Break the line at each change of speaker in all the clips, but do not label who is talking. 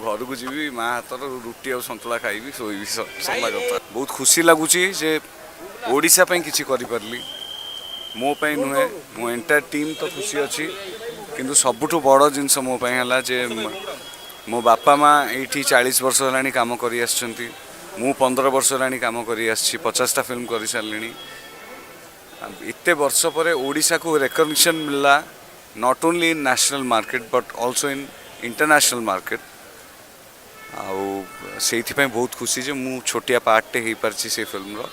ଘରକୁ ଯିବି, ମା ହାତର ରୁଟି ଆଉ ସନ୍ତୁଳା ଖାଇବି, ଶୋଇବି, ସରିଲା କଥା। ବହୁତ ଖୁସି ଲାଗୁଛି ଯେ ଓଡ଼ିଶା ପାଇଁ କିଛି କରିପାରିଲି। ମୋ ପାଇଁ ନୁହେଁ, ମୋ ଏଣ୍ଟାୟାର ଟିମ୍ ତ ଖୁସି ଅଛି, କିନ୍ତୁ ସବୁଠୁ ବଡ଼ ଜିନିଷ ମୋ ପାଇଁ ହେଲା ଯେ ମୋ ବାପା ମା ଏଇଠି 40 ବର୍ଷ ହେଲାଣି କାମ କରି ଆସିଛନ୍ତି। ମୁଁ 15 ବର୍ଷ ହେଲାଣି କାମ କରି ଆସିଛି, 50ଟା ଫିଲ୍ମ କରିସାରିଲିଣି। ଏତେ ବର୍ଷ ପରେ ଓଡ଼ିଶାକୁ ରେକଗ୍ନିସନ୍ ମିଳିଲା, not only in national market but also in international market। ଆଉ ସେଇଥିପାଇଁ ବହୁତ ଖୁସି ଯେ ମୁଁ ଛୋଟିଆ ପାର୍ଟଟେ ହେଇପାରିଛି ସେଇ ଫିଲ୍ମର।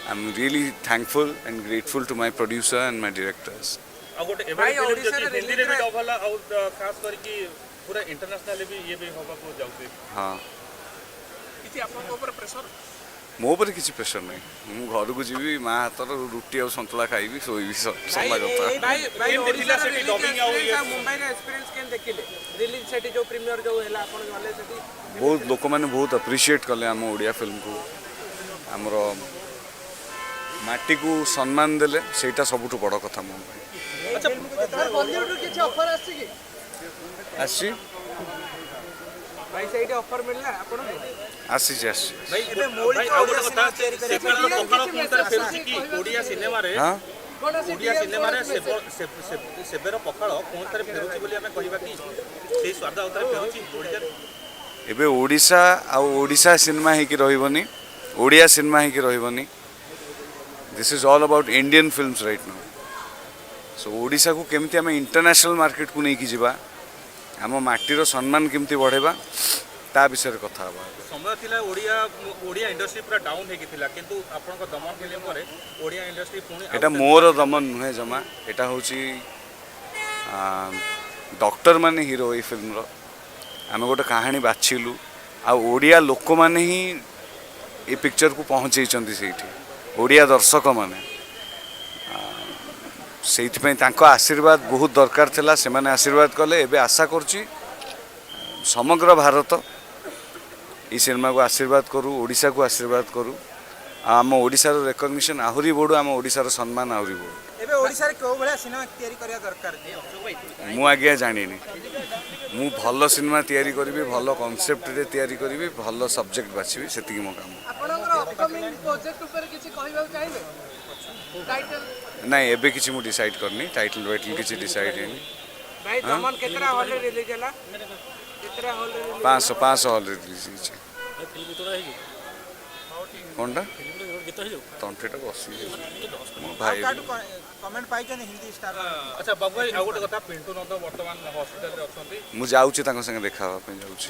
I am really thankful and grateful to my producer and my directors।
ଆଉ ଗୋଟେ ଏବେ
ଭାଇ,
ଫିଲ୍ମ
ଓଡ଼ିଶାରେ
ଯଦି ହିନ୍ଦୀରେ ବି
release
dub ହେଲା ଆଉ ଖାସ କରିକି ପୁରା ଇଣ୍ଟରନ୍ୟାସନାଲି ବି ଇଏ ବି ହବାକୁ ଯାଉଛି।
ହଁ।
କିଛି ଆପଣଙ୍କ ଉପରେ ପ୍ରେସର?
ମୋ ଉପରେ କିଛି ପ୍ରେସର ନାହିଁ। ମୁଁ ଘରକୁ ଯିବି, ମା ହାତର ରୁଟି ଆଉ ସନ୍ତୁଳା ଖାଇବି, ଶୋଇବି, ସରିଲା କଥା।
ଭାଇ ଭାଇ,
କେମିତି ଥିଲା
ଓଡ଼ିଶାର
ସେଠି
ରିଲିଜ୍
dubbing ଆଉ
ଏକ୍ସପିରିଏନ୍ସ
ଇଏ?
ଆଉ ମୁମ୍ବାଇର ଏକ୍ସପିରିଏନ୍ସ କେମିତି ଦେଖିଲେ? ରିଲିଜ୍ ସେଠି ଯୋଉ ପ୍ରିମିୟର ଯୋଉ ହେଲା, ଆପଣ ଗଲେ ସେଠି?
ବହୁତ ଲୋକମାନେ ବହୁତ ଆପ୍ରିସିଏଟ୍ କଲେ ଆମ ଓଡ଼ିଆ ଫିଲ୍ମକୁ, ଆମର ମାଟିକୁ ସମ୍ମାନ ଦେଲେ। ସେଇଟା ସବୁଠୁ ବଡ଼ କଥା ମୋ ପାଇଁ।
ବଲିଉଡରୁ କିଛି ଅଫର ଆସିଛି କି?
ଆସିଛି।
ଭାଇ, ସେଇଠି ଅଫର ମିଳିଲା ଆପଣଙ୍କୁ?
ଆସିଛି, ଆସିଛି।
ଭାଇ,
ଏବେ
ଭାଇ,
ମୌଳିକ
ଆଉ ଗୋଟେ
ଓଡ଼ିଆ
କଥା,
ସିନେମା ତିଆରି କରିବା
ସେବେର ପଖାଳ ପୁଣି ଥରେ ଫେରୁଛି କି ଓଡ଼ିଆ ସିନେମାରେ?
ହଁ।
ଓଡ଼ିଆ ସିନେମାରେ ସେବେର ପଖାଳ ପୁଣି ଥରେ ଫେରୁଛି ବୋଲି ଆମେ କହିବା କି? ସେଇ ସ୍ୱାଦ ଆଉ ଥରେ ଫେରୁଛି ଓଡ଼ିଶାରେ?
ଏବେ ଓଡ଼ିଶା ଆଉ ଓଡ଼ିଶା ସିନେମା ହେଇକି ରହିବନି, ଓଡ଼ିଆ ସିନେମା ହେଇକି ରହିବନି। This is all about Indian films right now. So ଓଡ଼ିଶାକୁ କେମିତି ଆମେ ଇଣ୍ଟରନ୍ୟାସନାଲ୍ ମାର୍କେଟକୁ ନେଇକି ଯିବା, ଆମ ମାଟିର ସମ୍ମାନ କେମିତି ବଢ଼େଇବା, ତା ବିଷୟରେ କଥା ହେବା।
ସମୟ ଥିଲା ଓଡ଼ିଆ ଓଡ଼ିଆ ଇଣ୍ଡଷ୍ଟ୍ରି ପୁରା ଡାଉନ୍ ହେଇକି ଥିଲା, କିନ୍ତୁ ଆପଣଙ୍କ ଦମନ ଫିଲ୍ମ ପରେ ଓଡ଼ିଆ ଇଣ୍ଡଷ୍ଟ୍ରି ପୁଣି ଆଉ
ଏଇଟା ମୋର ଦମନ ନୁହେଁ ଜମା। ଏଇଟା ହେଉଛି ଡକ୍ଟର ମାନେ ହିରୋ ଏଇ ଫିଲ୍ମର। ଆମେ ଗୋଟେ କାହାଣୀ ବାଛିଲୁ ଆଉ ଓଡ଼ିଆ ଲୋକମାନେ ହିଁ ଏ ପିକ୍ଚରକୁ ପହଞ୍ଚେଇଛନ୍ତି ସେଇଠି, ଓଡ଼ିଆ ଦର୍ଶକମାନେ। ସେଇଥିପାଇଁ ତାଙ୍କ ଆଶୀର୍ବାଦ ବହୁତ ଦରକାର ଥିଲା। ସେମାନେ ଆଶୀର୍ବାଦ କଲେ। ଏବେ ଆଶା କରୁଛି ସମଗ୍ର ଭାରତ ଏଇ ସିନେମାକୁ ଆଶୀର୍ବାଦ କରୁ, ଓଡ଼ିଶାକୁ ଆଶୀର୍ବାଦ କରୁ ଆଉ ଆମ ଓଡ଼ିଶାର ରେକଗ୍ନିସନ୍ ଆହୁରି ବଢ଼ୁ, ଆମ ଓଡ଼ିଶାର ସମ୍ମାନ ଆହୁରି ବଢ଼ୁ।
ଏବେ ଓଡ଼ିଶାରେ କେଉଁ ଭଳିଆ ସିନେମା ତିଆରି କରିବା ଦରକାର?
ମୁଁ ଆଜ୍ଞା ଜାଣିନି। ମୁଁ ଭଲ ସିନେମା ତିଆରି କରିବି, ଭଲ କନସେପ୍ଟରେ ତିଆରି କରିବି, ଭଲ ସବଜେକ୍ଟ ବାଛିବି, ସେତିକି ମୋ କାମ।
ଆପଣଙ୍କର ଅପକମିଂ ପ୍ରୋଜେକ୍ଟ ଉପରେ କିଛି କହିବାକୁ ଚାହିଁବେ? ଟାଇଟଲ?
ନାଇଁ, ଏବେ କିଛି ମୁଁ ଡିସାଇଡ୍ କରିନି। ଟାଇଟଲ୍ ୱାଇଟଲ୍ କିଛି ଡିସାଇଡ୍ ହେଇନି।
ଭାଇ, ଦମନ କେତେଟା ହଲରେ ରିଲିଜ୍ ହେଲା? କେତେଟା ହଲରେ ରିଲିଜ୍?
500, 500 ହଲ୍ରେ ରିଲିଜ୍ ହେଇଛି। କ'ଣଟା? ତଣ୍ଟିଟା ବସି ମୋ ଭାଇ।
କାହାଠୁ କମେଣ୍ଟ ପାଇଛନ୍ତି ହିନ୍ଦୀ ଷ୍ଟାର?
ଆଚ୍ଛା ବାବୁ ଭାଇ, ଆଉ ଗୋଟେ କଥା, ପିଣ୍ଟୁ ନନ୍ଦ ବର୍ତ୍ତମାନ ହସ୍ପିଟାଲରେ ଅଛନ୍ତି।
ମୁଁ ଯାଉଛି, ତାଙ୍କ ସାଙ୍ଗେ ଦେଖା ହେବା ପାଇଁ ଯାଉଛି।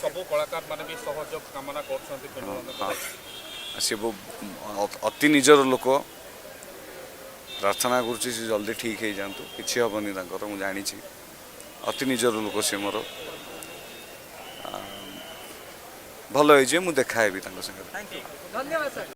ସବୁ କଳାକାର ମାନେ ବି ସହଯୋଗ କାମନା କରୁଛନ୍ତି ପିଣ୍ଟୁ ନନ୍ଦଙ୍କ।
ହଁ, ସେ ଅତି ନିଜର ଲୋକ। ପ୍ରାର୍ଥନା କରୁଛି ସେ ଜଲ୍ଦି ଠିକ୍ ହେଇଯାଆନ୍ତୁ। କିଛି ହେବନି ତାଙ୍କର, ମୁଁ ଜାଣିଛି। ଅତି ନିଜର ଲୋକ ସେ ମୋର। ଭଲ ହେଇଯିବେ, ମୁଁ ଦେଖା ହେବି ତାଙ୍କ ସାଙ୍ଗରେ।
Thank you.
ଧନ୍ୟବାଦ ସାର୍।